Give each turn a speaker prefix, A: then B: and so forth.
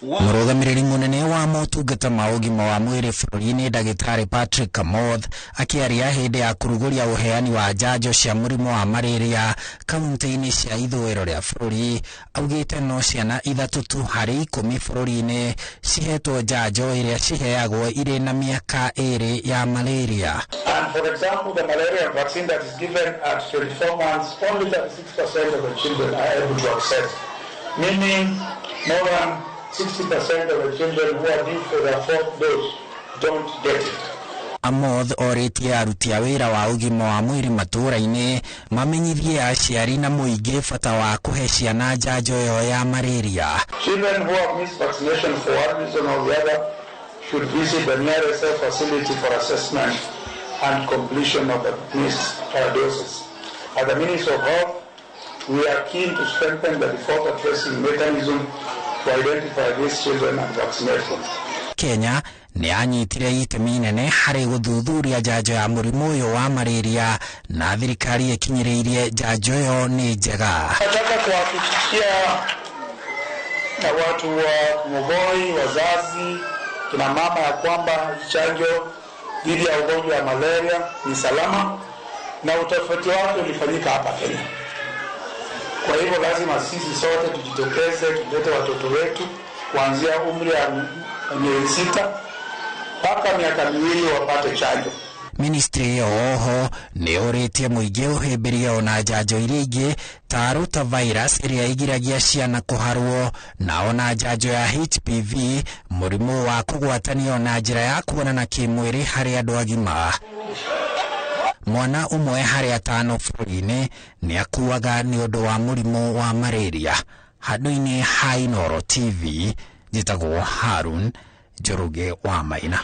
A: Mũrũgamĩrĩri mũnene wa motungata ma ũgima wa mwĩrĩ bũrũri-inĩ, Ndagĩtarĩ Patrick Kamoth, akĩaria hĩndĩ ya kũrugũria ũheani wa njanjo cia mũrimũ wa malaria kaunti-inĩ cia ithũĩro rĩa bũrũri, augĩte no ciana 3 tu harĩ 10 bũrũri-inĩ cihetwo njanjo ĩrĩa ciheagwo irĩ na mĩaka 2 ya malaria.
B: And for example, the malaria vaccine that is given at 24 months, only 36% of the children are able to access, meaning more than 60% of the children who are due for their fourth dose don't get it.
A: Amoth orĩtie aruti a wĩra wa ũgima wa mwĩrĩ matũũra-inĩ mamenyithie aciari na mũingĩ bata wa kũhe ciana njanjo ĩyo ya malaria.
B: Children who have missed vaccination for one reason or the other should visit the nearest health facility for assessment and completion of the missed doses. At the Ministry of Health, we are keen to strengthen the default tracing mechanism to identify these children and vaccinate them.
A: Kenya nĩ yanyitire itemi nene harĩ gũthuthuria njanjo ya mũrimũ ũyũ wa malaria, na thirikari ĩkinyĩrĩirie njanjo ĩyo nĩ njega.
B: Nataka kuhakikishia na watu wa Mogoi, wazazi, kina mama ya kwamba chanjo dhidi ya ugonjwa wa malaria ni salama na utafiti wake ulifanyika hapa Kenya. Kwa hivyo lazima sisi sote tujitokeze, tulete watoto wetu kuanzia umri wa miezi 6 mpaka miaka 2 wapate chanjo.
A: Ministry ĩyo oho nĩ ũrĩtie mũingĩ ũhĩmbĩrie ona njanjo iria ingĩ ta rotavirus ĩrĩa ĩgiragia ciana kũharwo, na ona njanjo ya HPV, mũrimũ wa kũgwatanio na njĩra ya kuonana kĩmwĩrĩ harĩ andũ agima. Mwana ũmwe harĩ 5 bũrũri-inĩ nĩ akuaga nĩ ũndũ wa mũrimũ wa malaria. Handũ-inĩ ha Inooro TV, njĩtagwo Harun Njoroge wa Maina.